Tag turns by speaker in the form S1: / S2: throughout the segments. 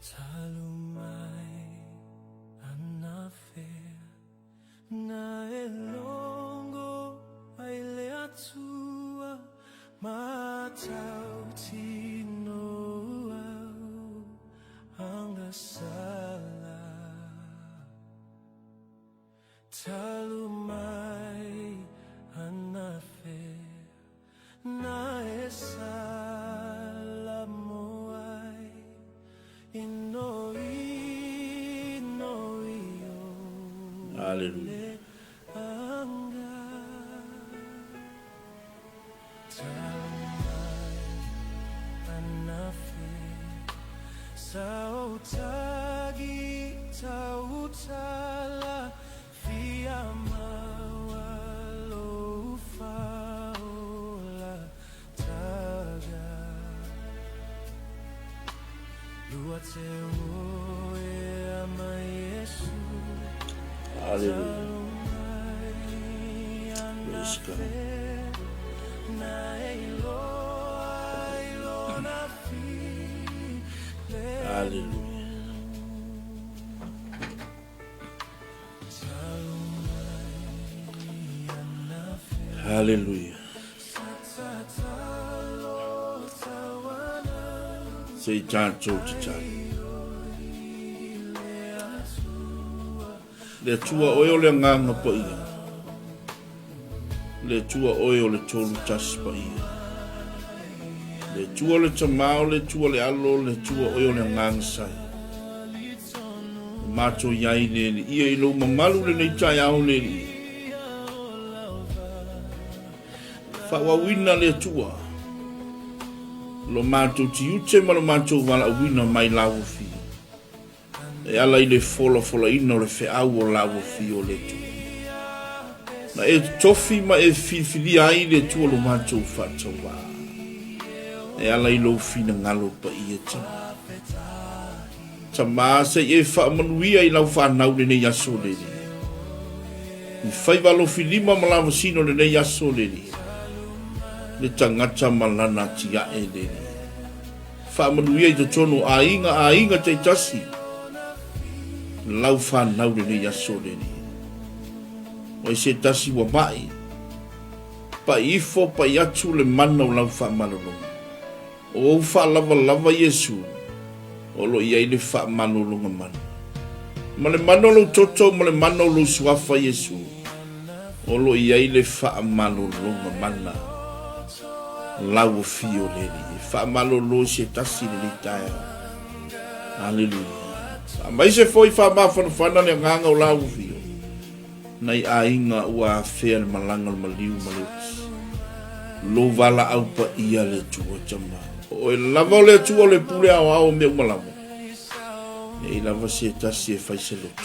S1: Talu mai anafea na e longo ai le Atua matau tino au angasala. Talu mai anafea na e salamo ai inoi inoi o
S2: Aleluia.
S1: le anga. Talu mai anafea sa o tagi tautala fia maua lou faola taga. Lua te o e ama Iesu.
S2: Aleluia.
S1: Talu mai
S2: Praise God.
S1: anafea na e iloa ai lona filemu.
S2: Aleluia.
S1: Talu mai anafea
S2: Aleluia.
S1: sa tatalo tauana
S2: Se i tatou tatalo. Le Atua oe o le Agaga Paia. Le Atua oe o le Tolu Tasi Paia. Le Atua o le Tama o le Atua le Alo, le Atua oe o le Agaga Sai. O matou i ai le Alii ia i lou mamalu lenei taeao le Alii. Faaauauina le Atua lo matou tiute ma lo matou valaauina mai lauofio e ala i le folafolaina o le feau o lauofio o le Atua. Na e totofi ma e filifilia ai le Atua lo matou faatauvaa e ala i lou finagalo paia Tama. Tama, se i e faamanuia i lau fanau lenei aso le Alii. I faiva alofilima ma lavasino lenei aso le Alii. Le tagata ma lana atiae le Alii. Faamanuia i totonu o aiga, aiga taitasi, lau fanau lenei aso le Alii. O ai se tasi ua mai, pai ifo, pai atu le mana o lau faamalologa. O ou faalavalava Iesu, o lo o i ai le faamalologa mana. Ma le mana o lou toto ma le mana o lou suafa Iesu, o lo o i ai le faamalologa mana. Lau afio le Alii e faamalolo i se tasi i lenei taeao. Aleluia. Aemaise foi faamafanafana le agaga o lau afio. Nai aiga ua afea le malaga o le maliu ma le oti. Lou valaau paia le Atua Tama. O oe lava o le Atua o le pule aoao o mea uma lava. Nei lava se tasi e fai se loto.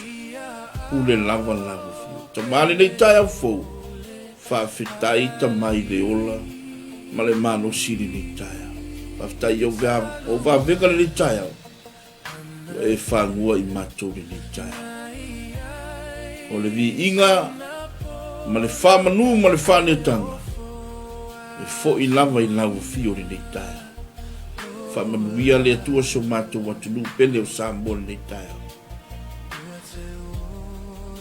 S2: Pule lava lau afio. Tama lenei taeao fou. Faafetai Tama i le ola ma le malosi i lenei taeao. Faafetai i ou vavega lenei taeao. Ua e fagua i matou lenei taeao. O le viiga ma le faamanu ma le faaneetaga e foi lava i lau afio lenei taeao. Faamanuia le Atua si o matou atunuu pele o Samoa lenei taeao.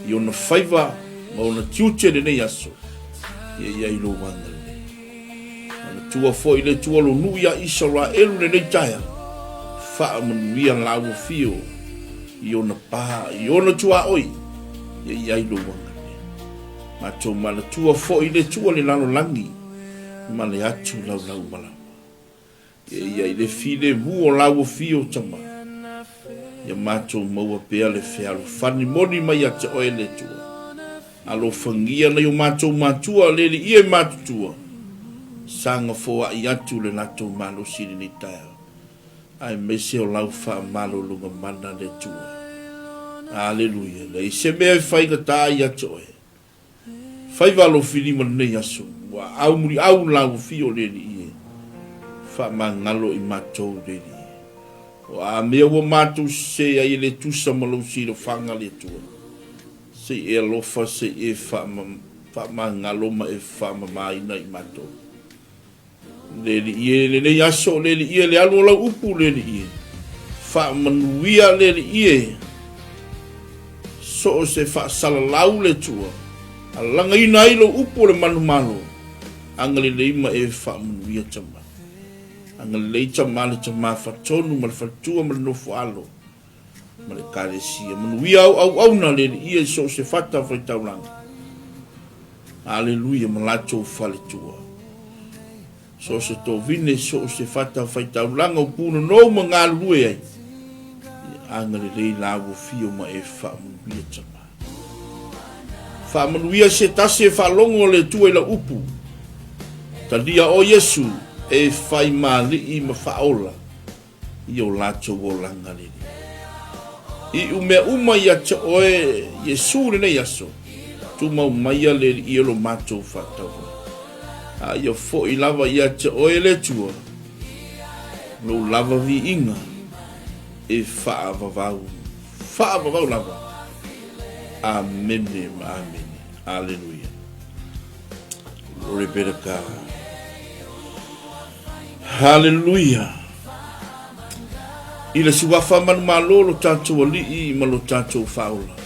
S2: I ona faiva ma ona tiute lenei aso, ia i ai lou agalelei. Manatua foi le Atua lou nuu ia Isaraelu lenei taeao, faamanuia laua fio i ona pa, i ona tuaoi, ia i ai lou agalelei. Matou manatua foi le Atua le lalolagi ma le atu laulau malama. Ia i ai le filemu o laua fio tama, ia matou maua pea le fealofani moni mai ia te oe le Atua. Alofagia nai o matou matua le alii e matutua, saga foai atu le latou malosi i lenei taeao, aemaise o lau faamalologa mana le Atua. Aleluia, leai se mea e faigata ia te oe. Faiva alofilima lenei aso, ua aumuliau lau afio le Alii e faamagalo i matou le Alii. O a mea ua matou sese ai e le tusa ma lou silafaga le Atua, se i e alofa se i e faamagalo ma e faamamaina i matou. Le Alii e, lenei aso, le Alii e, le alu o lau upu, le Alii e. Faamanuia le Alii e, so o se faasalalau le Atua, a lagaina ai lou upu o le manumalo, agalelei ma e faamanuia tama. Agalelei tama le tama fatonu ma le faletua ma le nofo alo ma le Ekalesia. Manuia au auauna le Alii e so o se fata faitaulaga. Aleluia ma latou faletua. So o se tovine, so o se fatafaitaulaga o punonou ma galulue ai, ia agalelei la ua fio ma e faamanuia tama. Faamanuia se tasi e faalogo le Atua i lau upu. Talia o Iesu e fai malii ma faaola i o latou olaga lelei. Iu mea uma ia te oe, Iesu, i lenei aso, tumau maia le Alii o lo matou faatauvaa. A ia foi lava ia te oe le Atua, lou lava viiga e faavavau, faavavau lava. Amene ma amene. Aleluia. Glory be to God. Haleluia! I le suafa manumalo lo tatou Alii ma lo tatou Faaola,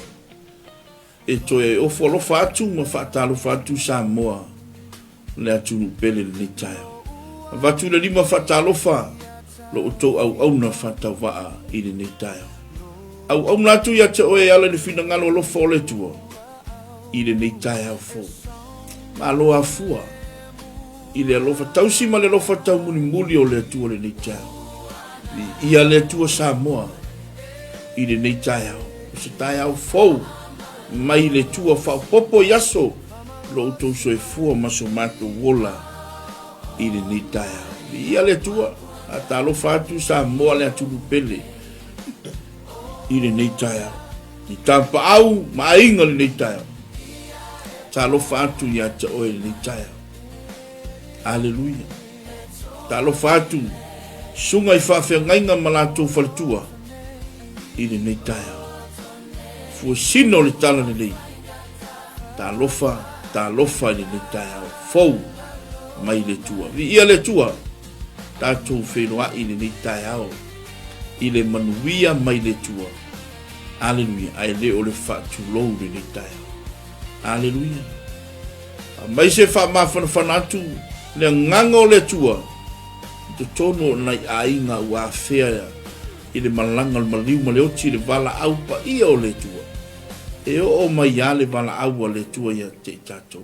S2: e toe ofo alofa atu ma faatalofa atu Samoa le atunuu pele i lenei taeao. Avatu le lima faatalofa lo outou auauna faatauvaa i lenei taeao. Auauna atu ia te oe e ala i le finagalo alofa o le Atua i lenei taeao fou. Malo afua i le alofa tausi ma le alofa taumulimuli o le Atua lenei taeao. Viia le Atua Samoa i lenei taeao. O se taeao fou mai le Atua faaopoopo i aso lo outou soifua ma so matou ola i lenei taeao. Viia le Atua, faatalofa atu Samoa le atunuu pele i lenei taeao. I tapaau ma aiga lenei taeao. Talofa atu ia te oe lenei taeao. Aleluia. Talofa atu susuga i faafeagaiga ma latou faletua i lenei taeao. Fuesina o le tala lelei. Talofa, talofa i lenei taeao fou mai le Atua. Viia le Atua, tatou feiloai i lenei taeao i le manuia mai le Atua. Aleluia, ae le o le faatulou lenei taeao. Aleluia. Aumai se faamafanafana atu le agaga o le Atua i totonu o nai aiga ua afea i le malaga o le maliu ma le oti i le valaau paia o le Atua. E oo mai lava le valaau a le Atua ia te i tatou.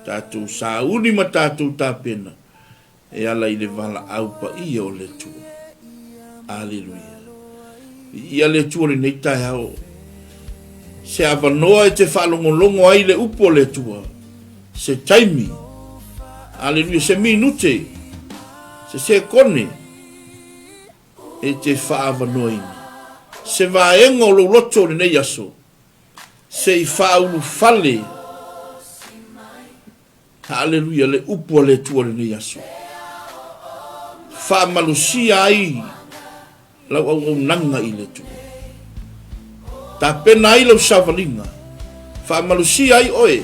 S2: Tatou sauni ma tatou tapena E ala i le valaau paia o le Atua. Aleluia. Viia le Atua lenei taeao. Se avanoa e te faalogologo ai le upu o le Atua. Se taimi. Aleluia. Se minute. Se sekone. E te faaavanoaina. Se vaega o lou loto o lenei aso. Se i faaulufale. Haleluia, le upu a le Atua lenei aso. Faamalosia ai lau auaunaga i le Atua. Tapena ai lau savaliga. Faamalosia ai oe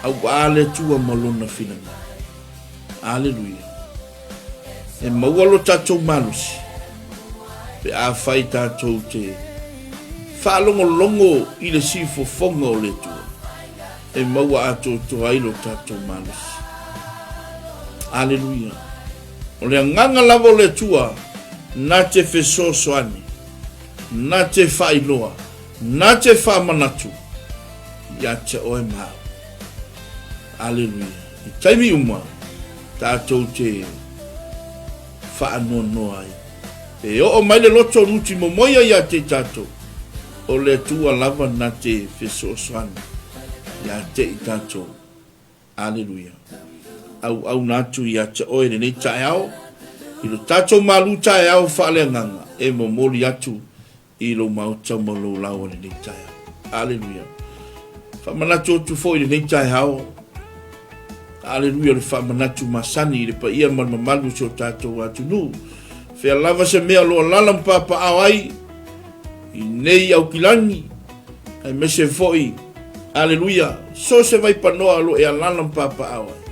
S2: auā le Atua ma lona finagalo. Haleluia. E maua lo tatou malosi pe afai tatou te faalogologo i le sifofoga o le Atua e maua atoatoa ai lo tatou malosi. Aleluia. O le agaga lava o le Atua na te fesoasoani, na te faailoa, na te faamanatu ia te oe ma au. Aleluia. I taimi uma, tatou te faanoanoa ai. E oo mai le loto o Nuti Momoia ia te tatou, o le Atua lava na te fesoasoani ia te i tatou. Aleluia. Auauna atu ia te oe lenei taeao, i lo tatou malu taeao faaleagaga e momoli atu i lou maota ma lou laoa i lenei taeao. Aleluia. Faamanatu atu foi i lenei taeao. Aleluia, o le faamanatu masani i le paia ma le mamalu o si o tatou atunuu. Fea lava se mea o lo o alala ma papaao ai i nei aukilagi, aemaise foi, aleluia, so se vaipanoa o lo e alala ma papaao ai.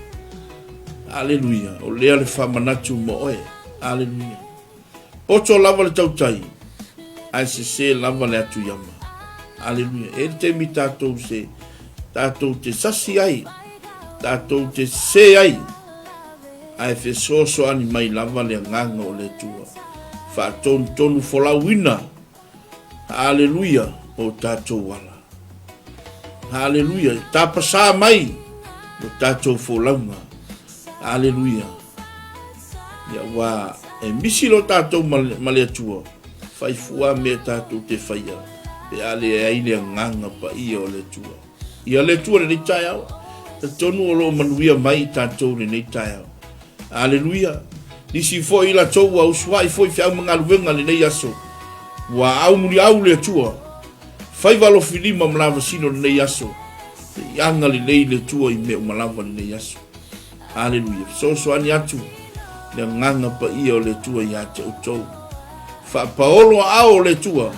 S2: Aleluia, o lea le faamanatu mo oe. Aleluia. Poto lava le tautai, ae sese lava le atu iama. Aleluia. E le taimi tatou se tatou te sasi ai, tatou te sese ai, ae fesoasoani mai lava le agaga o le Atua. Faatonutonu folauina, aleluia, o tatou ala. Aleluia, tapasā mai lo tatou folauga. Aleluia. Ia ua e misi lo tatou ma le Atua, fai fua mea tatou te faia, pe a leai le agaga paia o le Atua. Ia le Atua lenei taeao, talitonu o lo o manuia mai i tatou lenei taeao. Aleluia. Nisi foi i latou ua usuai foi feau ma galuega lenei aso. Ua au muliau le Atua. Faiva alofilima ma lavasino lenei aso. Se i agalelei le Atua i mea uma lava lenei aso. Aleluia. Fesoasoani atu le agaga paia o le Atua ia te outou. Faapaolo aao o le Atua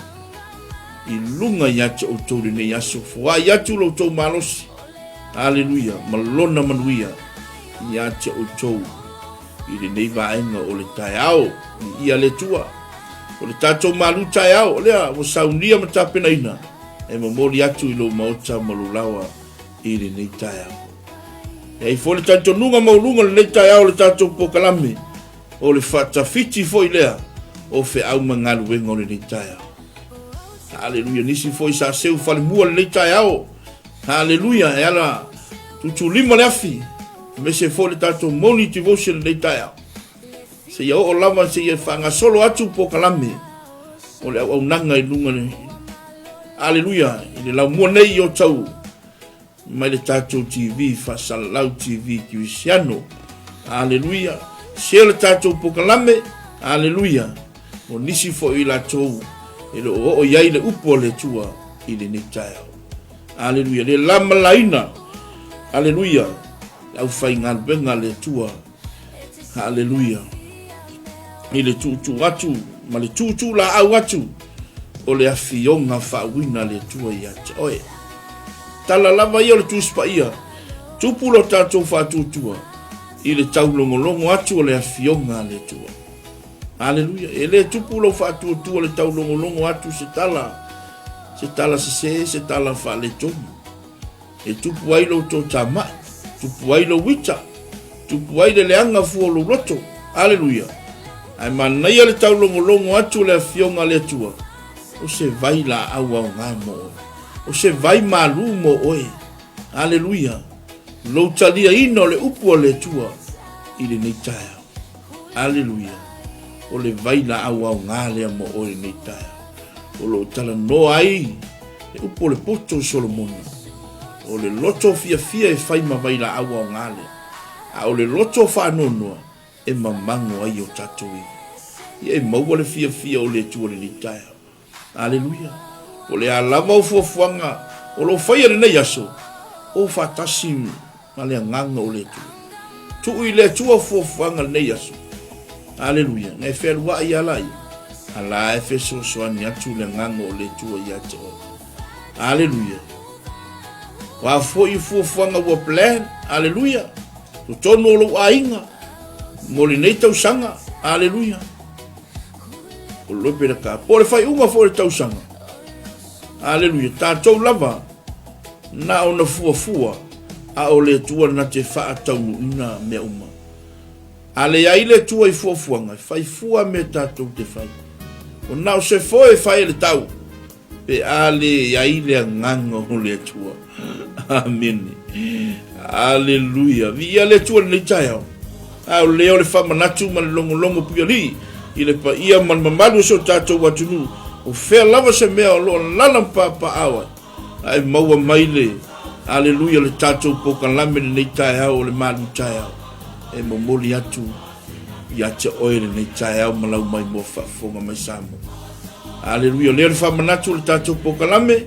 S2: i luga ia te outou lenei aso. Foai atu lo outou malosi. Aleluia. Ma lona manuia ia te outou i lenei vaega o le taeao. Viia le Atua. O le tatou malu taeao, o lea ua saunia ma tapenaina e momoli atu i lou maota ma lou laoa i lenei taeao. E ai foi le talitonuga maualuga o lenei taeao o le tatou polokalame, o le faatafiti foi lea o feau ma galuega o lenei taeao. Haleluia, nisi foi sa seu falemua lenei taeao. Haleluia, e ala tutulima le afi, aemaise foi le tatou morning devotion lenei taeao. Seia oo lava seia faagasolo atu polokalame o le auaunaga i luga le Aleluia i le laumua nei o tau mai le tatou TV faasalalau TV Kirisiano. Aleluia. Share le tatou polokalame. Aleluia. O nisi foi i latou e le o oo i ai le upu a le Atua i lenei taeao. Aleluia. Le lamalaina. Aleluia. Le aufaigaluega a le Atua. Haleluia. I le tuutuu atu ma le tuutuu laau atu o le afioga faauina a le Atua ia te oe. Tala lava ia o le Tusi Paia, tupu lo tatou faatuatua i le taulogologo atu o le afioga a le Atua. Haleluia. E le tupu lou faatuatua le taulogologo atu se tala, se tala sese, se tala faaletonu. E tupu ai lou toatamai, tupu ai lou ita, tupu ai le leaga fua o lou loto. Aleluia! Ae manaia le taulogologo atu o le Afioga a le Atua, o se vai laau aoga mo oe, o se vai malū mo oe. Aleluia! Lou taliaina o le upu a le Atua i lenei taeao. Aleluia! O le vai laau aoga lea mo oe i lenei taeao. O lo o talanoa ai le upu o le poto o Solomona, o le loto fiafia e fai ma vailaau aoga lea, a o le loto faanoanoa e mamago ai o tatou ivi. Ia e maua le fiafia o le Atua i lenei taeao. Aleluia! Po o le a lava au fuafuaga o lo o faia i lenei aso, o faatasi ma le agaga o le Atua. Tuu i le Atua fuafuaga lenei aso. Aleluia. Na e fealuai ia la ia. A la e fesoasoani atu le agaga o le Atua ia te oe. Aleluia. Wa foi fuafuaga ua plan. Aleluia. Totonu o lou aiga. Mo lenei tausaga. Aleluia. O lope la ka. Po le faiuga foi o le tausaga. Aleluia. Tatou lava. Na ona fuafua, a o le Atua na te faataunuuina mea uma. A leai le Atua i fuafuaga, e fai fua mea tatou te fai. O na o se foe e fai e le tau, pe a leai le agaga o le Atua. Amene. Aleluia. Viia le Atua i lenei taeao. A o lea o le faamanatu ma le logologo puialii i le paia ma le mamalu o si o tatou atunuu, o fea lava se mea o lo o alaala ma papaaao ai, Ae maua mai le Aleluia le tatou pokalame lenei taeao o le malu taeao e momoli atu ia te oe lenei taeao ma lau maimoa faafofoga mai Samoa. Aleluia, lea le faamanatu o le tatou pokalame,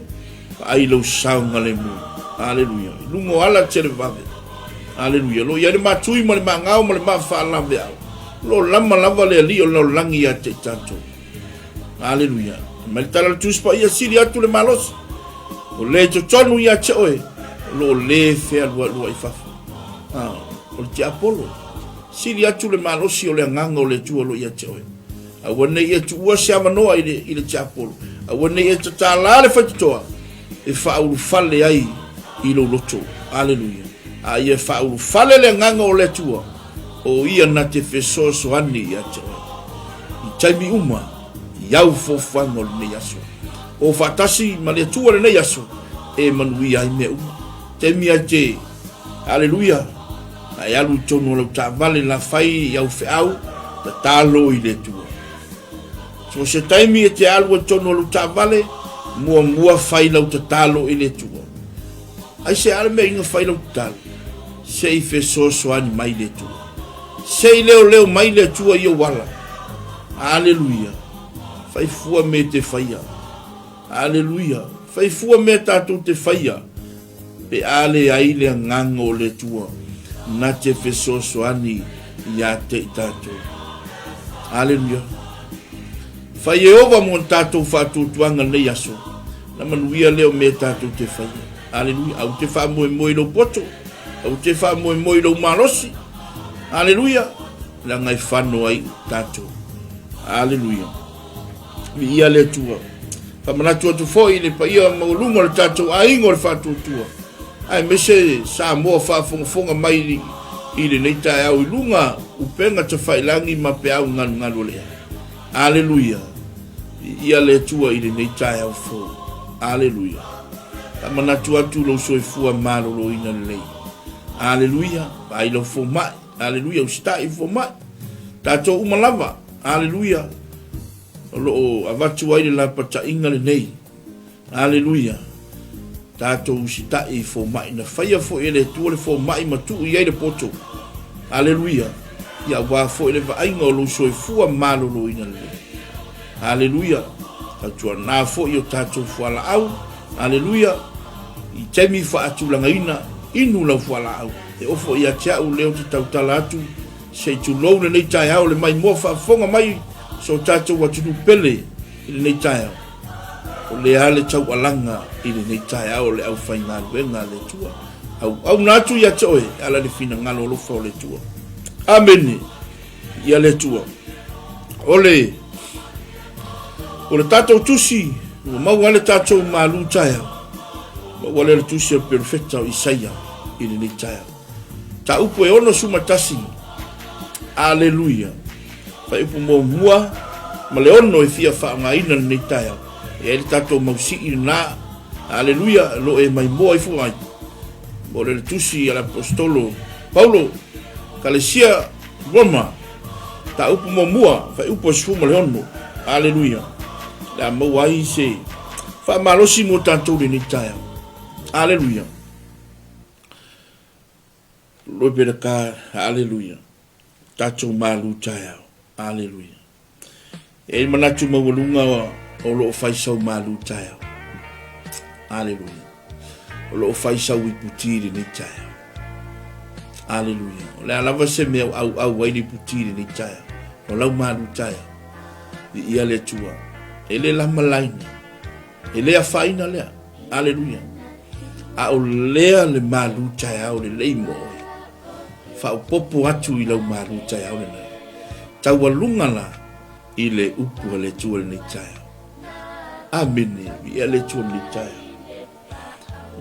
S2: vaai lou saogalemu. Aleluia, i luga o ala televave. Aleluia, lo i ai le matui ma le magao ma le mafaalaveau. Lo lama lava le alii o le lalolagi ia te i tatou. Aleluia. Mai le tala o le Tusi Paia, sili atu le malosi. O le i totonu ia te oe, o lo o le fealualuai fafo. Ah, o le tiapolo. Sili atu le malosi o le agaga o le Atua o lo o ia te oe. Aua ne i e tuua se avanoa i le, i le tiapolo. Aua ne i e tatalā le faitotoa e faaulufale ai i lou loto. Aleluia. A ia faaulufale le agaga o le Atua, o ia na te fesoasoani ia te oe. I taimi uma, i au fuafuaga o lenei aso. O faatasi ma le Atua lenei aso, e manuia ai mea uma. Taimi ai te, aleluia, a e alu i totonu o lau taavale la fai i au feau, tatalo i le Atua. So se taimi e te alu ai totonu o lau taavale, muamua fai lau tatalo i le Atua. Aisea le mea ina fai lau tatalo? Se i fesoasoani mai le Atua. Se i leoleo mai le Atua i ou ala. Aleluia. Fai fua mea e te faia. Aleluia. Fai fua mea tatou te faia. Pe a leai le agaga o le Atua na te fesoasoani ia te i tatou. Aleluia. Fai Ieova mo tatou faatuatuaga lenei aso, na manuia lea o mea tatou te faia. Aleluia. Aua te faamoemoe i lou poto, aua te faamoemoe i lou malosi. Aleluia. Leaga e fano ai tatou. Aleluia. Viia le Atua. Faamanatu atu foi i le paia maualuga o le tatou aiga o le faatuatua, aemaise Samoa faafogafoga mai i lenei taeao i luga upega tafailagi ma peau galugalu o le ea. Aleluia! Viia le Atua i lenei taeao fou. Aleluia! Faamanatu atu lou soifua maloloina lelei. Aleluia! Vaai lau fomai. Aleluia! Usitai i fomai. Tatou uma lava. Aleluia! O lo o avatu ai le lapataiga lenei. Aleluia! Tatou usitai i fomai. Na faia foi e le Atua le fomai ma tuu i ai le poto. Aleluia! Ia aua foi le vaaiga o lou soifua maloloina lelei. Aleluia! Tautuana foi o tatou fualaau. Aleluia! I taimi faatulagaina, inu lau fualaau. E ofo ia te au lea ou te tautala atu Se i tulou lenei taeao le maimoa faafofoga mai so tatou atunuu pele i lenei taeao. O lea le taualaga i lenei taeao o le aufaigaluega a le Atua. Auauna atu ia te oe e ala i le finagalo alofa o le Atua. Amene. Ia le Atua. O le o le tatou tusi ua maua ai le tatou malu taeao. Maua lea le tusi a le perofeta o Isaia i lenei taeao. Mataupu e 61. Aleluia! Fuaiupu muamua ma le ono e fia faaaogaina lenei taeao. E i ai le tatou mau sii lena. Aleluia! O lo o e maimoa ifo ai. Mo le tusi a le Aposetolo Paulo, Kalesia Roma, mataupu muamua, fuaiupu e 16. Aleluia! Le a maua ai se faamalosi mo tatou lenei taeao. Aleluia! Glory be to God. Hallelujah. Tatou malu taeao. Hallelujah. E ai manatu maualuga o lo o fai sau malu taeao. Hallelujah. O lo o fai sau iputi i lenei taeao. Hallelujah. O le a lava se mea o auau ai le iputi i lenei taeao. O lau malu taeao. Viia le Atua. E le lama laina. E le afaina lea. Aleluia. A o lea le malu taeao lelei mo oe. Faaopoopo atu i lau malu taeao lena. Taualuga la i le upu a le Atua lenei taeao. Amene. Viia le Atua lenei taeao.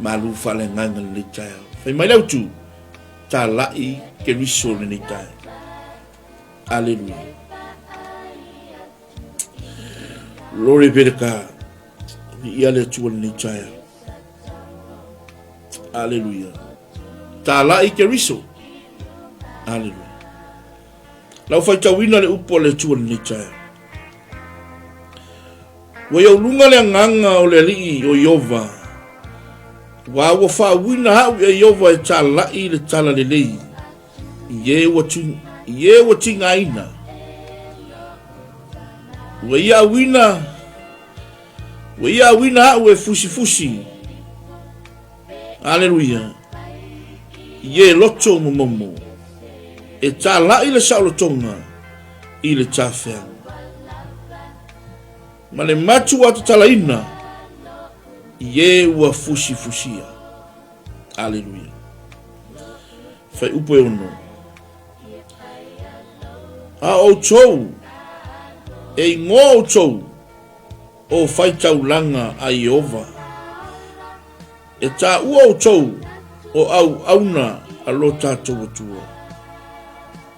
S2: Malu faaleagaga lenei taeao. Fai mai le autu, talai Keriso lenei taeao. Aleluia. Glory be to God. Viia le Atua lenei taeao. Aleluia. Talai Keriso. Aleluia. Lau faitauina le upu a le Atua lenei taeao. Ua i ou luga le agaga o le Alii o Iova, ua ua faauina au ia Iova e talai le tala lelei I e ua, i e ua tigaina, ua ia auina, ua ia auina au e fusifusi. Aleluia. I e loto momomo, e tālaʻi le saolotoga i le tafeaga. Ma le matua tatalaina i e ua fusifusia. Aleluia. Fuaiupu e ono. A outou, E igoa outou o faitaulaga a Ieova, e taua outou o auauna a lo tatou Atua.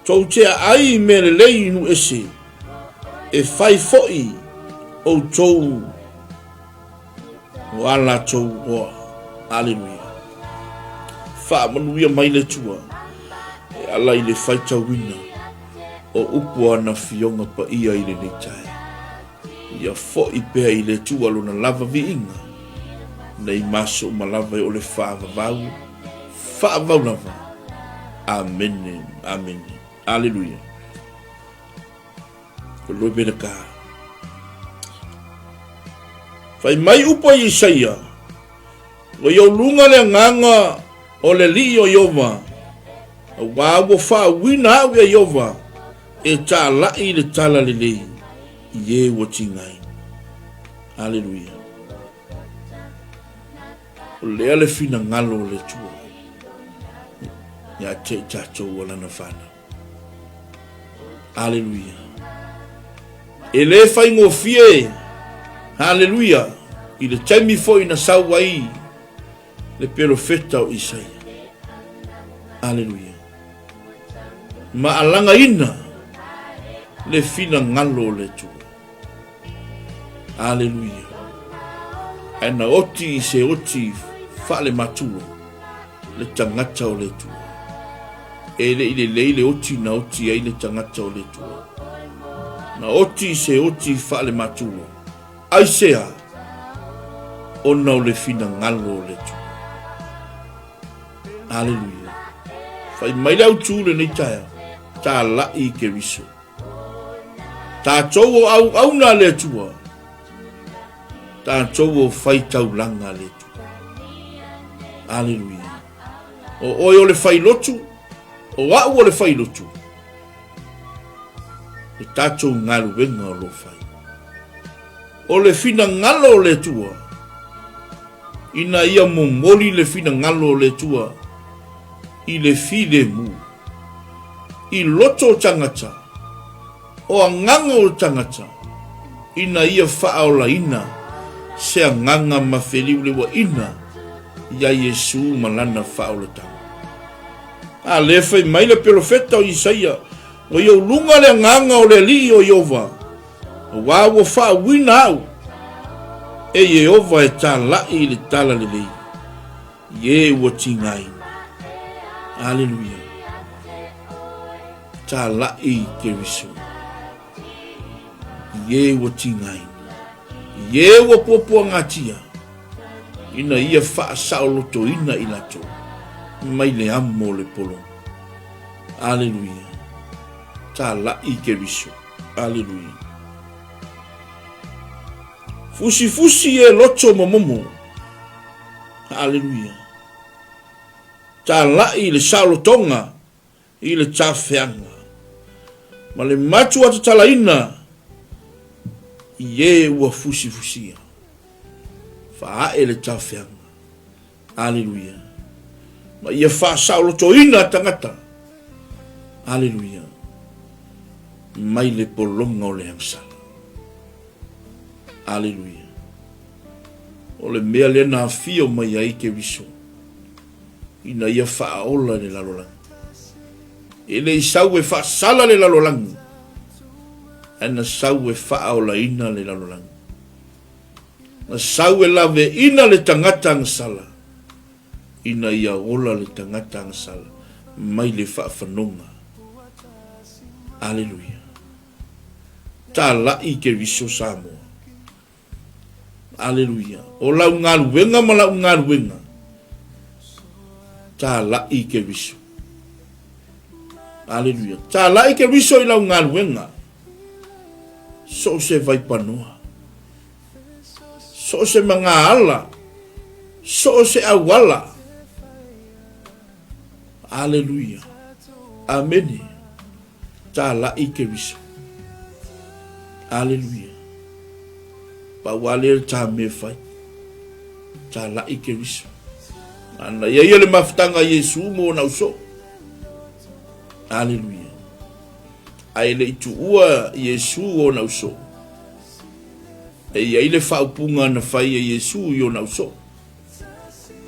S2: Tou te aai i mea lelei i nuu ese, e fai foi outou o a latou oa. Aleluia. Faamanuia mai le Atua e ala i le faitauina o upu o ana Afioga Paia i lenei taeao. Ia foi pea i le Atua lona lava viiga, nei maso uma lava e o le faavavau, faavavau lava. Amene, amene. Aleluia. Glory to God. Fai mai upu a Isaia, Ua i ou luga le agaga o le Alii o Ieova, auā ua faauuina au ia Ieova e tālaʻi i le tala lelei i e ua tigaina. Aleluia. O lea le finagalo o le Atua ia te i tatou o Lana fanau. Aleluia. E le faigofie, haleluia, i le taimi foi na sau ai le pelofeta o Isaia. Aleluia. Ma alagaina le finagalo o le Atua. Aleluia. Ae na oti i se oti faalematua le tagata o le Atua. E le i lelei le oti na oti ai le tagata o le Atua. Na oti i se oti faalematua. Aisea? Ona o le finagalo o le Atua. Aleluia. Fai mai le autū lenei taeao, tālaʻi i Keriso. Tātou o auauna a le Atua, tātou o faitaulaga a le Atua. Aleluia. O oe o le failotu, o a'u o le failotu, le tatou galuega o lo o fai. O le finagalo o le Atua, ina ia momoli le finagalo o le Atua i le filemu, i loto o tagata, o agaga o tagata, ina ia faaolaina se agaga ma feliuleuaina iā Iesu ma Lana faaolataga. A lea fai mai le pelofeta o Isaia, Ua i ou luga le agaga o le Alii o Ieova, auā ua faauuina au e Ieova e tālaʻi i le talalelei i e ua tigaina. Aleluia. Tālaʻi i Keriso i e ua tigaina, i e ua puapuagatia, ina ia faasaolotoina i latou mai le amo o le pologa. Aleluia. Tālaʻi i Keriso. Aleluia. Fusifusi e loto momomo. Aleluia. Tālaʻi i le saolotoga i le tafeaga ma le matua tatalaina i e ua fusifusia. Faae le tafeaga. Aleluia. Ma ia faasaolotoina tagata. Aleluia. Mai le pologa o le agasala. Aleluia. O le mea lea na afio mai ai Keriso, ina ia faaola i le lalolagi. E le i sau e faasala le lalolagi, ae na sau e faaolaina le lalolagi. Na sau e laveina le tagata agasala, ina ia ola le tagata agasala mai le faafanoga. Aleluia. Tālaʻi Keriso Samoa. Aleluia. O lau galuega ma la'u galuega, tālaʻi Keriso. Aleluia. Tālaʻi Keriso i lau galuega, so o se vaipanoa, so o se magaala, so o se auala. Aleluia. Amene. Tālaʻi Keriso. Aleluia. Pau a lea le tā mea fai. Tālaʻi Keriso. Ana ia ia le mafutaga a Iesu mo ona uso. Aleluia. Ae le i tuua Iesu ona uso. E i ai le faaupuga na fai e Iesu i ona ausoo.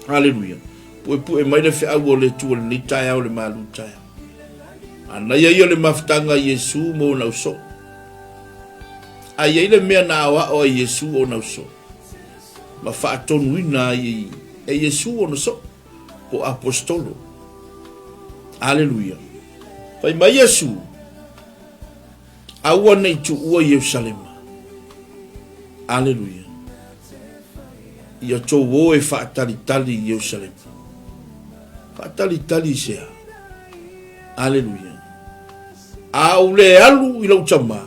S2: Aleluia. Puepue mai le feau o le Atua i lenei taeao le malu taeao. Manaia ia o le mafutaga a Iesu mo ona ausoo. A i ai le mea na aoao ai Iesu ona ausoo, ma faatonuina ai e Iesu ona soo, po aposetolo. Aleluia. Fai mai Iesu, Aua ne i tuua Ierusalema. Aleluia. Ia tou o e faatalitali i Ierusalema. Faatalitali i se a? Aleluia. A ou le alu i lou Tama,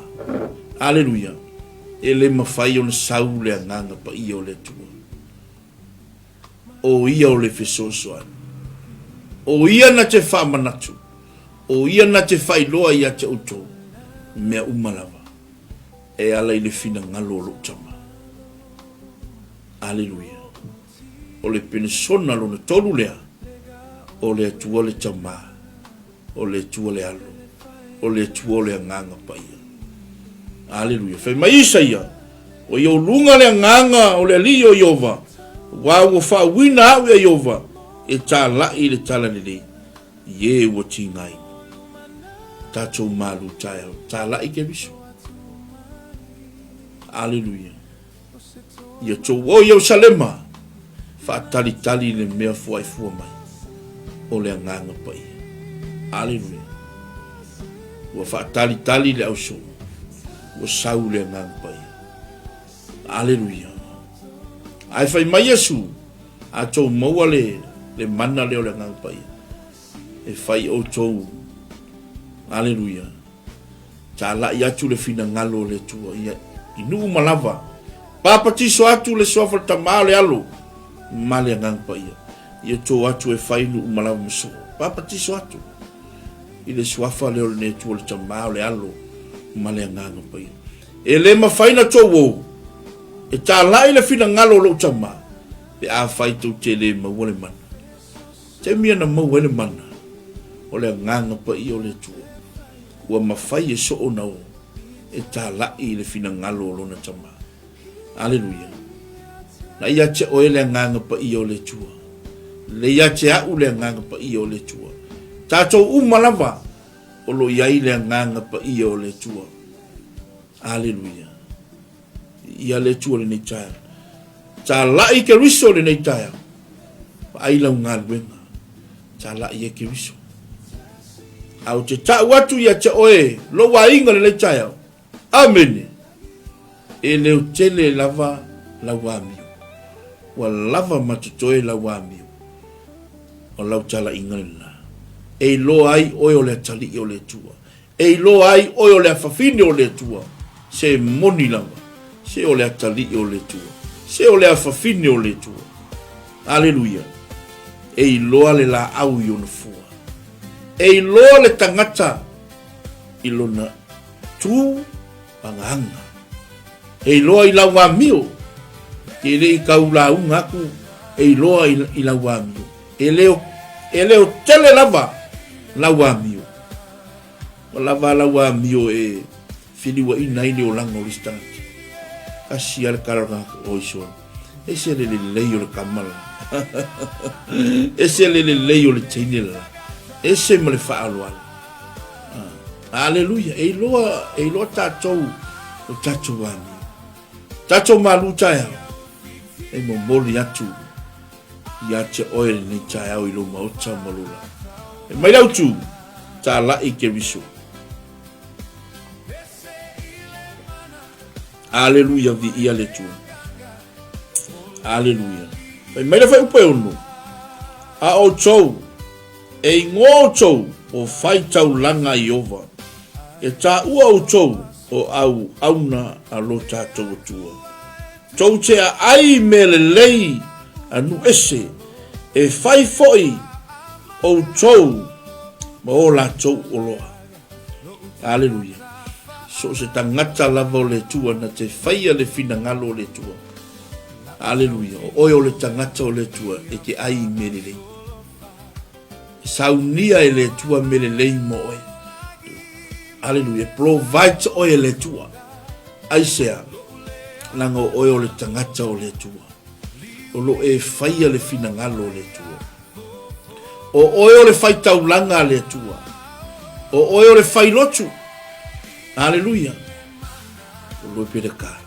S2: aleluia, e le mafai ona sau le Agaga Paia o le Atua. O ia o le fesoasoani. O ia na te faamanatu. O ia na te faailoa ia te outou mea uma lava e ala i le finagalo o lou Tama. Aleluia. O le penesona lona tolu lea, o le Atua le Tama. O le Atua le Alo, o le Atua o le Agaga Paia. Aleluia. Fai mai Isaia, Ua i ou luga le agaga o le Alii o Ieova, aua ua faauuina au ia Ieova e tālaʻi le talalelei i e ua tigaina. Tatou malu taeao, tālaʻi Keriso. Aleluia. Ia tou o Ierusalema, faatalitali i le mea fuaifua mai o le Agaga Paia. Aleluia. Ua faatalitali le ausoo, ua sau le Agaga Paia. Aleluia. Ae fai mai Iesu, a tou maua le, le mana lea o le Agaga Paia, e fai outou, aleluia, Talai atu le finagalo o le Atua ia i nuu ma lava. Papatiso atu le suafa o le Tama o le Alo ma le Agaga Paia. Ia to atu e fai nuu ma lava ma soo. Papatiso atu i le suafa lea o le Atua o le Tama o le Alo ma le Agaga Paia. E le mafai na tou o e talai le finagalo o lou Tama pe afai tou te le maua le mana. Taimi na maua ai le mana o le Agaga Paia o le Atua, ua mafai e soo ona o e talaʻi i le finagalo o Lona Tama. Aleluia! Na ia te oe le Agaga Paia o le Atua. Le ia te aʻu le Agaga Paia o le Atua. Tatou uma lava o lo i ai le Agaga Paia o le Atua. Aleluia! Ia le Atua lenei taeao. Talai Keriso lenei taeao. Vaai lau galuega. Talai e Keriso. A ou te tau atu ia te oe lou aiga lenei taeao. Amene. E leo tele lava lau amio. Ua lava ma totoe lau amio. O lau talaiga lena. E iloa ai oe o le atalii o le Atua. E iloa ai oe o le afafine o le Atua, se moni lava, se o le atalii o le Atua, se o le afafine o le Atua. Aleluia! E iloa le laau i ona fua. E iloa le tagata i lona tu agaga. E iloa i lau amio, ke le i kau lauga aku, e iloa i lau amio. E leo, e leo tele lava lau amio. Ua lava lau amio e feliuaina ai le olaga o le isi tagata. Kasi a le kalaga o iso. Ese le lelei o le kama la. Ese le lelei o le teine la. Ese ma le faaaloalo. Ah, aleluia. E iloa, e iloa tatou o tatou amio. Tatou malu taeao. E momoli atu ia te oe lenei taeao i lou maota ma lou lā. E mai lau tu, talai Keriso. Aleluia, viia le Atua. Aleluia. Fai mai le fuaiupu e ono. A outou, e igoa outou o faitaulaga a Ieova, e taua outou o auauna a lo tatou Atua. Tou te aai i mea lelei a nuu ese, e fai foi outou ma o latou oloa. Aleluia. So o se tagata lava o le Atua na te faia le finagalo o le Atua. Aleluia. O oe o le tagata o le Atua e te ai i mea lelei. E saunia e le Atua mea lelei mo oe. Aleluia. E provide oe e le Atua. Aisea. Leaga o oe o le tagata o le Atua. O lo o e faia le finagalo o le Atua. O oe o le faitaulaga a le Atua. O oe o le failotu. Aleluia. O loe pele ka.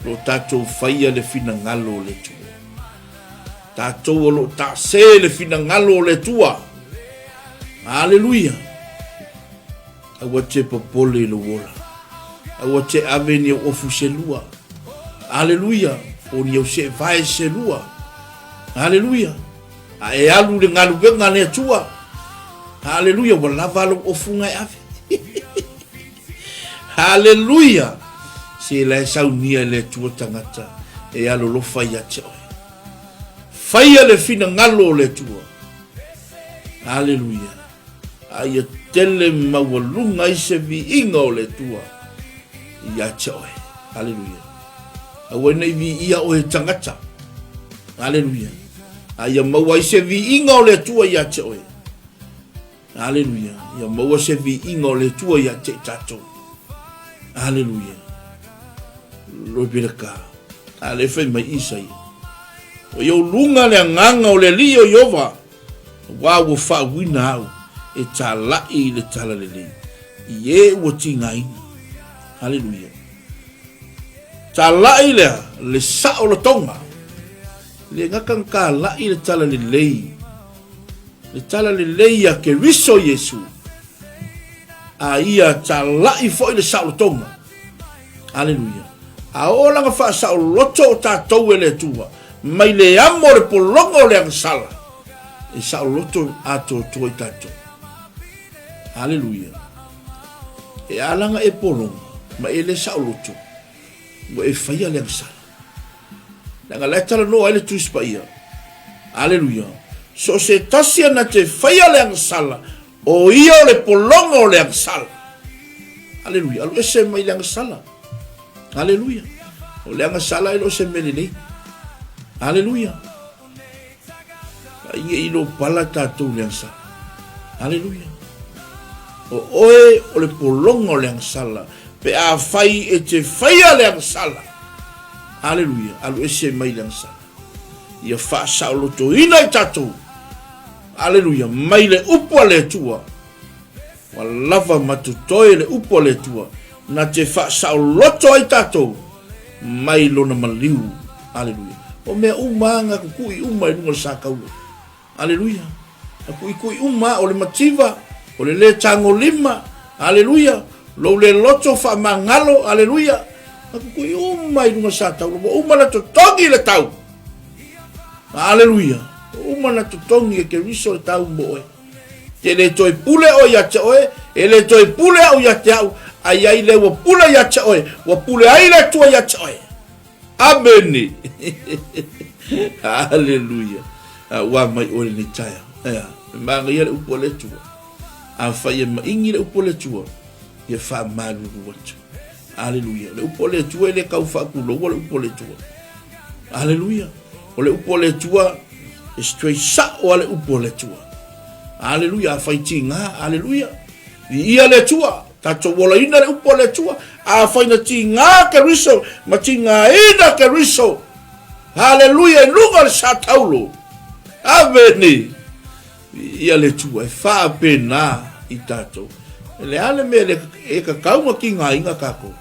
S2: Lo tatou faia le finagalo o le Atua. Tatou o lo taase le finagalo o le Atua. Aleluia. Aua te popole i lou ola. Aua te ave ni au ofu se lua. Aleluia. Po ni au seevae se lua. Aleluia. A e alu i le galuega a le Atua. Aleluia. Ua lava lou ofuga e ave. Aleluia. Se la e saunia e le Atua tagata e alolofa ia te oe. Faia le finagalo o le Atua. Aleluia. A ia tele maualuga ai se viiga o le Atua ia te oe. Aleluia. Aua ne i viia oe e tagata. Aleluia. A ia maua ai se viiga o le Atua ia te oe. Aleluia. Ia maua se viiga o le Atua ia te i tatou. Aleluia. Loi pele ka. A le fai mai Isaia. O i ou luga le agaga o le Alii o Iova. Aua ua faauuina au e tālaʻi i le talalelei, i e ua tigaina. Haleluia. Tālaʻi lea le saolotoga. Le gata na tālaʻi le talalelei, le talalelei a Keriso Iesu, a ia tālaʻi foi le saolotoga. Aleluia. A oo lana faasaoloto o tatou e le Atua, mai le amo o le pologa o le agasala, e saoloto atoatoa i tatou. Aleluia. E a lana e pologa, ma e le saoloto, ua e faia le agasala. Leaga la e talanoa ai le Tusi Paia. Aleluia. So o se tasi ana te faia le agasala, O ia o le pologa o le agasala. Aleluia. Alu ese mai le agasala. Aleluia. O le agasala e le o se mea lelei. Aleluia. A ia i lo pala tatou le agasala. Aleluia. O oe o le pologa o le agasala. Pe a fai e te faia le agasala. Aleluia. Alu ese mai le agasala. Ia faasaolotoina i tatou. Aleluia, mai le upu a le Atua, ua lava ma totoe le upu a le Atua, na te faasaoloto ai tatou mai lona maliu. Aleluia. O mea uma a na kukui uma i luga o le sa taula. Aleluia. Na kuikui uma o le mativa, o le le tagolima, aleluia, lou le loto faamagalo, aleluia, na kukui uma i luga o le sa taula, ua uma na totogi le tau. Aleluia! Ua uma ona totogi e Keriso le tau mo oe. Te le toe pule oe ia te oe, e le toe pule au ia te au, a i ai lea ua pule ia te oe, ua pule ai le Atua ia te oe. Amene! Aleluia! Ua mai oe lenei taeao. Ea, e manaia le upu a le Atua. Afai e maigi le upu a le Atua, ia faamalulu atu. Aleluia. O le upu a le Atua e le tau faakuloua le upu a le Atua. Aleluia. O le upu a le Atua, e straight sao a le upu a le Atua. Aleluia. Afai tiga, aleluia. Viia le Atua. Tatou olaina le upu a le Atua. Afai na tiga Keriso, ma tigaina Keriso. Aleluia. I luga o le sa taulo. Amene. Viia le Atua. E faapena i tatou. E le a le mea le e tatau ona tigaina tatou.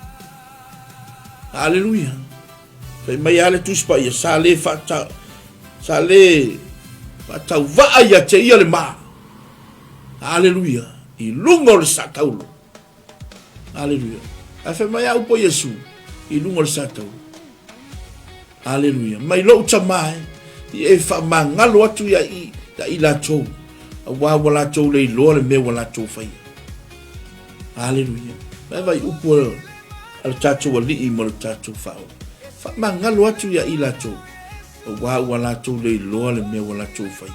S2: Aleluia. Fai mai lava le Tusi Paia, sa le faata, sa le faatauvaa ia te ia le ma. Aleluia. I luga o le sa taulo. Aleluia. Ae fai mai a upu a Iesu, i luga o le sa taulo. Aleluia. Mai lou tama e, i e faamagalo atu ia i, ia i latou, auā ua latou le iloa le mea ua latou faia. Aleluia. Mai vai upu a le tatou Alii ma le tatou Faaola. Faamagalo atu ia i latou, auā ua latou le iloa le mea ua latou faia.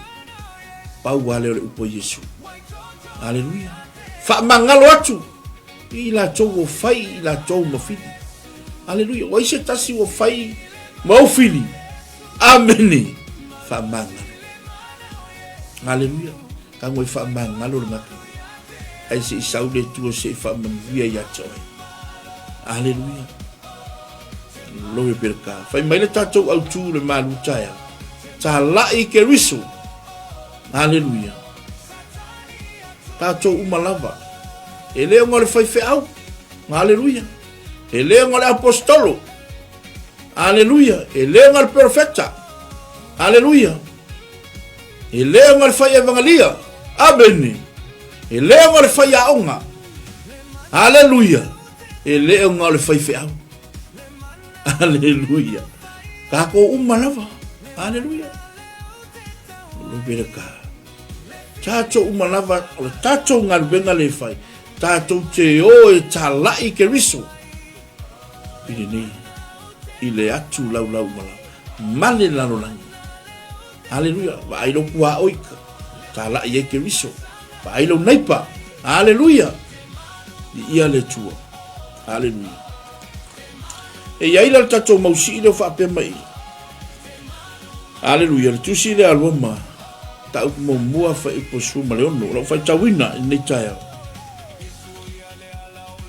S2: Pau lava lea o le upu a Iesu. Aleluia. Faamagalo atu i latou ua fai i latou ma fili. Aleluia. O ai se tasi ua fai ma ou fili? Amene. Faamagalo. Aleluia. Tago e faamagalo le gata. Ai se i sau le Atua se i faamanuia ia te oe. Aleluia. Lohe Peleka. Fai mai le tatou autu le malu taeao. Talai Keriso. Aleluia. Tatou uma lava. E le ona o le faifeau. Aleluia. E le ona o le apostolo. Aleluia. E le ona o le perofeta. Aleluia. E le ona o le fai evangelia. Amene. E le ona o le fai aoga. Aleluia. E le ona o le faifeau. Aleluia. Tatou uma lava. Aleluia. Lopeleka. Tatou uma lava, o le tatou galuega le fai. Tatou te o e talai Keriso. I lenei, i le atu laulau ma la. Male lalolagi. Aleluia. Vaai lou puaoi, talai ai Keriso. Vaai lou naipa. Aleluia. Viia le Atua. Aleluia. E i ai la le tatou mausii lea o faapea mai i. Aleluia, le tusi lea a Roma, mataupu muamua fuaiupu 16, o lau faitauina i lenei taeao.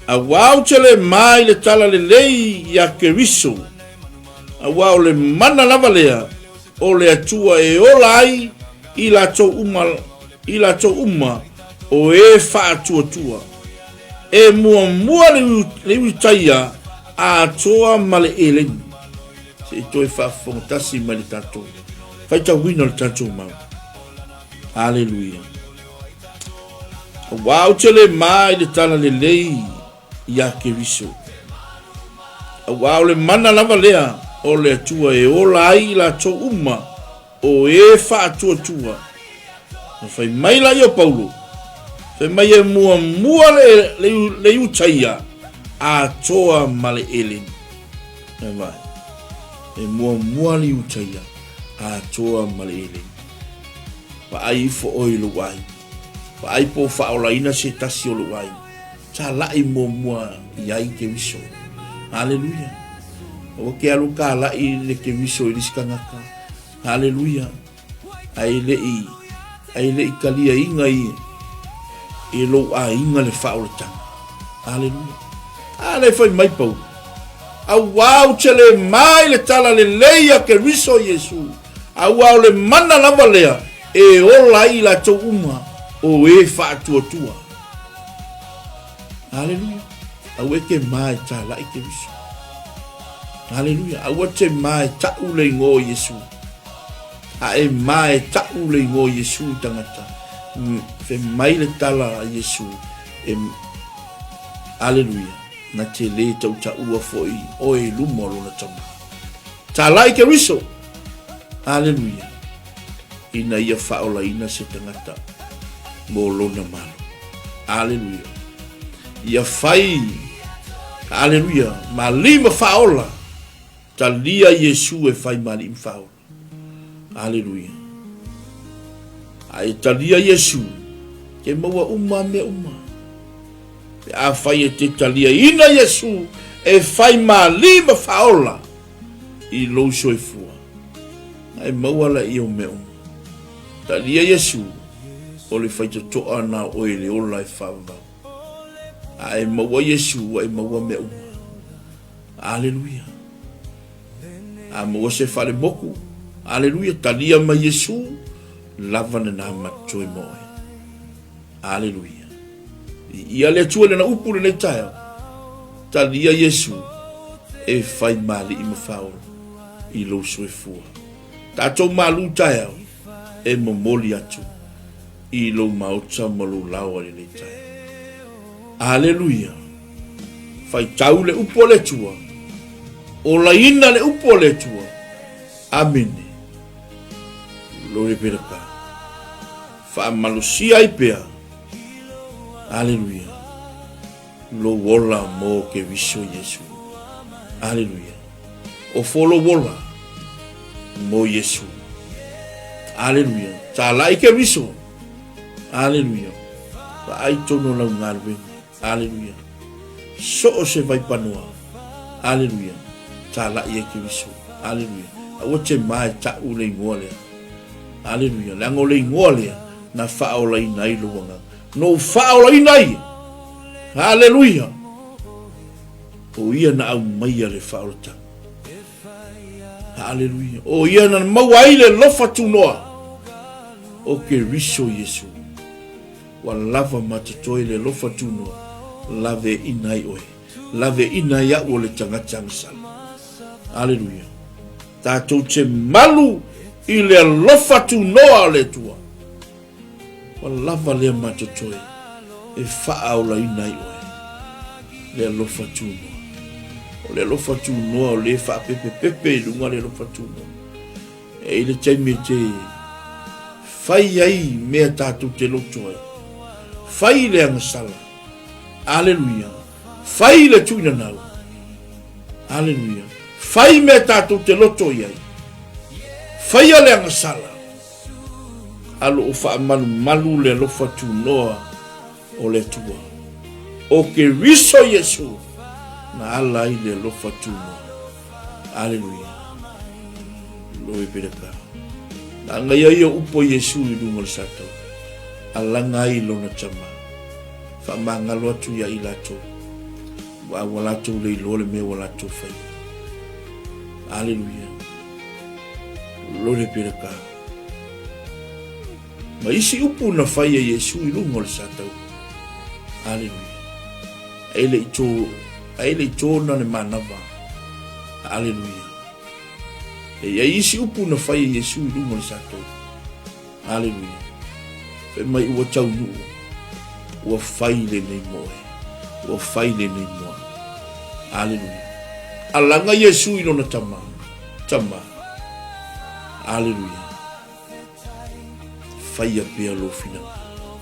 S2: Auā ou te le ma i le tala lelei iā Keriso, auā o le mana lava lea o le Atua e ola ai i latou uma, i latou uma o e faatuatua. E muamua le Iutaia atoa ma le Eleni. Se i toe faafofoga tasi mai le tatou faitauina o le tatou mau. Aleluia. Auā ou te le ma i le tala lelei iā Keriso. Auā o le mana lava lea o le Atua e ola ai i latou uma o e faatuatua. Na fai mai la ia o Paulo, fai mai e muamua le, le, le Iutaia atoa ma le Eleni. E vai. E muamua le Iutaia atoa ma le Eleni. Vaai ifo oe i lou aiga. Vaai po o faaolaina se tasi o lou aiga. Talai muamua i ai Keriso. Haleluia. Aua ke alu kalai le Keriso i le isi tagata. Haleluia. Ae le i, ae le i taliaina i, i lou aiga le faaolataga. Haleluia. A le fai mai Paulo. Auā ou te le ma i le tala lelei a Keriso Iesu. Auā o le mana lava lea e ola ai i latou uma o e faatuatua. Aleluia. Aua e te ma e talai Keriso. Aleluia. Aua te ma e ta'u le igoa o Iesu. A e ma e ta'u le igoa o Iesu i tagata, fai mai le tala a Iesu e Aleluia. Na te lē tautaua foi oe i luma o lona Tama. Talai Keriso! Aleluia! Ina ia faaolaina se tagata mo lona malo. Aleluia! Ia fai, aleluia, ma lima faaola, talia Iesu e fai ma alii ma faaola. Aleluia! A e talia Iesu, ke maua uma mea uma. Pe afai e te taliaina Iesu e fai ma lima faaola i lou soifua, na e maua laia o mea uma. Talia Iesu, o le faitotoa na o oe i le ola e faavavau. A e maua Iesu, ua e maua mea uma. Aleluia. A maua se falemoku, aleluia, talia mai Iesu, lava lena ma toe mo oe. Aleluia. Viia le Atua i Lana upu i lenei taeao. Talia Iesu e fai ma alii ma faaola i lou soifua. Tatou malu taeao e momoli atu i lou maota ma lou laoa i lenei taeao. Aleluia. Faitau le upu a le Atua. Olaina le upu a le Atua. Amene. Lore Peleka. Faamalosia ai pea, Aleluia, lou ola mo Keriso Iesu. Aleluia. Ofo lou ola mo Iesu. Aleluia. Talai Keriso. Aleluia. Vaai tonu o lau galuega. Aleluia. So o se vaipanoa. Aleluia. Talai ai Keriso. Aleluia. Aua te ma e ta'u le igoa lea. Aleluia. Leaga o le igoa lea na faaolaina ai lou agaga. Na ou faaolaina ai. Aleluia. O ia na aumaia le faaolataga. Aleluia. O ia na maua ai le alofa tunoa o Keriso Iesu. Ua lava ma totoe le alofa tunoa, laveaiina ai oe, laveaiina ai au o le tagata agasala. Aleluia. Tatou te malu i le alofa tunoa o le Atua. Ua lava lea ma totoe e faaolaina ai oe le alofa tunoa. O le alofa tunoa o lea e faapepepepe i luga le alofa tunoa. E i le taimi e te fai ai mea tatou te loto ai. Fai le agasala. Aleluia. Fai le tuinanau. Aleluia. Fai mea tatou te loto i ai. Faia le agasala. A lo o faamalumalu le alofa tunoa o le Atua. O Keriso Iesu na ala ai le alofa tunoa. Aleluia. Glory be to God. Na agaia ia upu a Iesu i luga o le satau. Alaga ai lona tama. Faamagalo atu ia i latou. Ua ua latou le iloa le mea ua latou faia. Aleluia. Glory be to God. Ma isi upu na fai e Iesu i luga o le satau. Aleluia. E le i tō, e le i tōna le manava. Aleluia. E i ai isi upu na fai e Iesu i luga o le satau. Aleluia. Fai mai ua taunuu, ua fai lenei mo oe. Ua fai lenei mo au. Aleluia. Alaga Iesu i lona tama. Tama. Aleluia. Faia pea lou finagalo.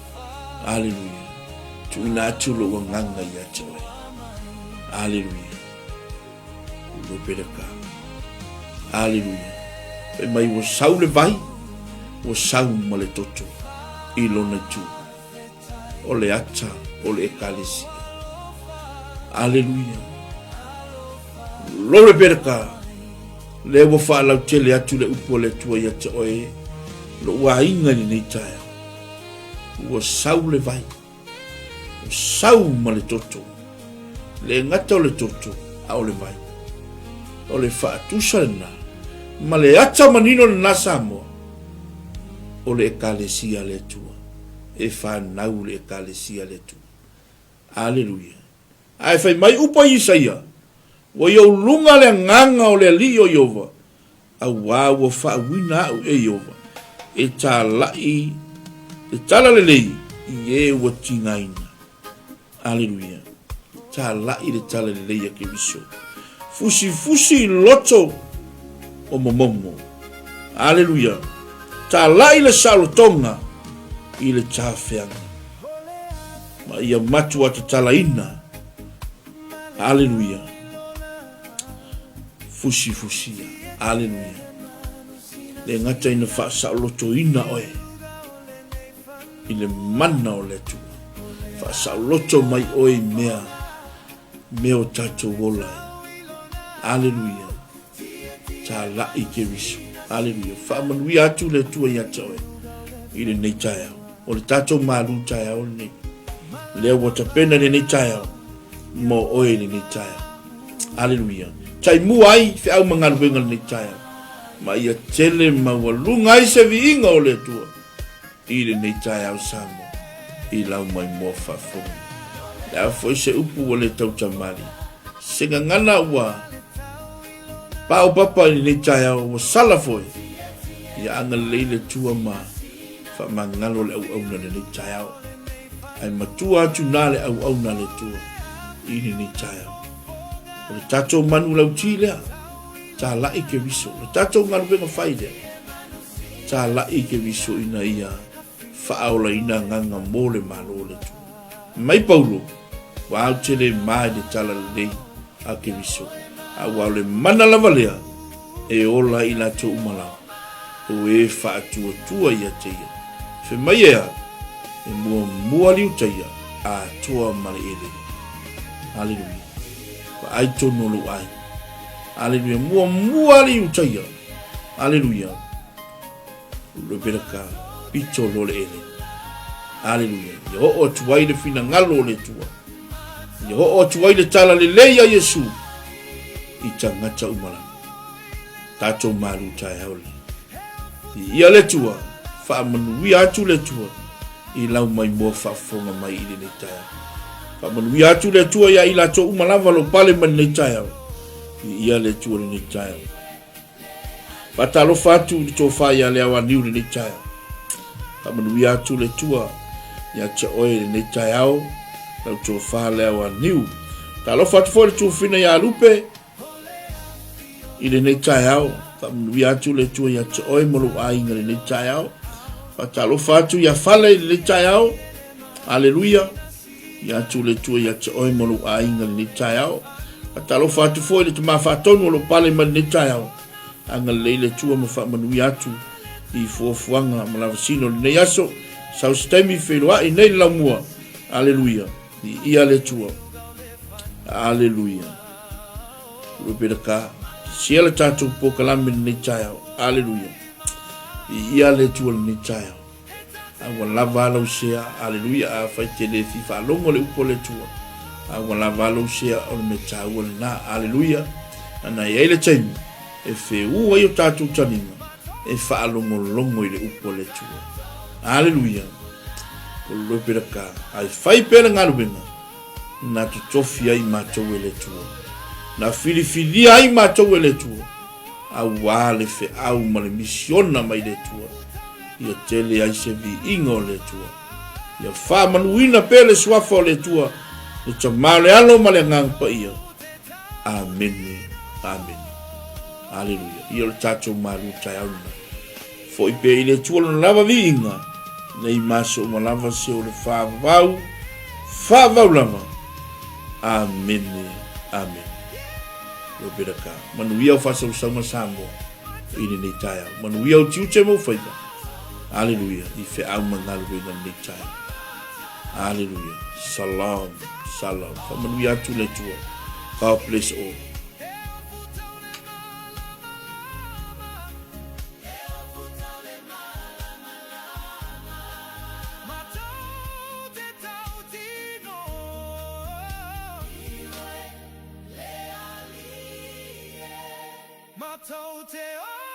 S2: Aleluia. Tuuina atu lou agaga ia te oe. Aleluia. Lopeleka. Aleluia. Fai mai ua sau le vai, ua sau ma le toto i lona itu. O le ata o le ekalesia. Aleluia. Glory be to God. Lea ua faalautele atu le upu a le Atua ia te oe, lou aiga i lenei taeao. Ua sau le vai, ua sau ma le toto. Le gata o le toto, a o le vai. O le faatusa lena, ma le ata manino lena Samoa, o le Ekalesia a le Atua. E fanau le Ekalesia a le Atua. Aleluia. Ae fai mai upu a Isaia, Ua i ou luga le agaga o le Alii o Ieova, auā ua faauuina au e Ieova, e tālaʻi le talalelei i e ua tigaina. Aleluia! Tālaʻi le talalelei a Keriso. Fusifusi i loto o momomo. Aleluia! Tālaʻi le saolotoga i le tafeaga. Ma ia matua tatalaina. Aleluia. Fusifusia. Aleluia. Le gata ina faasaolotoina oe i le mana o le Atua. Faasaoloto mai oe i mea, mea o tatou ola ai. Aleluia. Tālaʻi Keriso. Aleluia. Faamanuia atu le Atua ia te oe i lenei taeao. O le tatou malu taeao lenei. Lea ua tapena i lenei taeao mo oe i lenei taeao. Aleluia. Taimua ai feau ma galuega lenei taeao. Ma ia tele maualuga ai se viiga o le Atua i lenei taeao Samoa i lau maimoa faafofoga. Le a foi se upu ua le tautamali, se gagana ua paopapa i lenei taeao ua sala foi, ia agalelei le Atua ma faamagalo le auauna i lenei taeao. Ae matua atu na le auauna a le Atua i lenei taeao. O le tatou manu lauti lea, tālaʻi Keriso, le tatou galuega fai lea, Tālaʻi Keriso ina ia faaolaina agaga mo le Malo o le Atua. Mai Paulo, ua au tele ma i le talalelei a Keriso, a ua o le mana lava lea e ola i latou uma lava, o e faatuatua ia te ia. Fe mai e a, e muamua liuta ia atoa ma le elele. Aleluia. Vaai tonu o lou aiga. Aleluia. Muamua liuta ia. Aleluia. Rebeka pito lo le ele. Aleluia. Ia oo atu ai le finagalo o le Atua. Ia oo atu ai le talalelei a Iesu i tagata uma lava. Tatou malu taeao le. Viia le Atua, faamanuia atu le Atua i lau maimoa faafofoga mai i lenei taeao. Faamanuia atu le Atua ia i latou uma lava lo pale mai lenei taeao. Viia le Atua lenei taeao. Faatalofa atu i le tofa ia Leaoaniu lenei taeao. Faamanuia atu le Atua ia te oe i lenei taeao, lau tofa Leaoaniu. Talofa atu foi le tufina ia Lupe i lenei taeao. Faamanuia atu le Atua ia te oe ma lou aiga i lenei taeao. Faatalofa atu ia Fale i lenei taeao. Aleluia. Ia atu le Atua ia te oe ma lou aiga i lenei taeao. Faatalofa atu foi i le tama faatonu o lo pale mai lenei taeao. Agalelei le Atua ma faamanuia atu i fuafuaga ma lavasino o lenei aso. Sau se taimi feiloai nei le laumua. Aleluia. Viia le Atua. Aleluia. Rebecca, sia le tatou polokalame lenei taeao. Aleluia. Viia le Atua lenei taeao. A ua lava a lau sea, aleluia, afai te le fia faalogo le upu a le Atua, a ua lava a lau sea o le mea taua lena, aleluia. Ana e ai le taimi e feua ai o tatou taliga e faalogologo i le upu a le Atua. Aleluia. Lopelaka, ai fai pea le galuega na totofi ai matou e le Atua, na filifilia ai matou e le Atua, auā le feau ma le misiona mai le Atua, ia tele ai se viiga o le Atua. Ia faamanuina pea le suafa o le Atua, le Tama o le Alo ma le Agaga Paia. Amene, amene. Aleluia. Ia o le tatou malu taeao lena. Foi pea i le Atua lona lava viiga, nei ma aso uma lava se o le faavavau, faavavau lava. Amene, amene. Rebecca, manuia au faasausauga Samoa i lenei taeao. Manuia au tiute ma ou faiva. Aleluia, i feau ma galuega lenei taeao. Aleluia. Salam, salam. Faamanuia atu le Atua. God bless all.
S1: Matou te.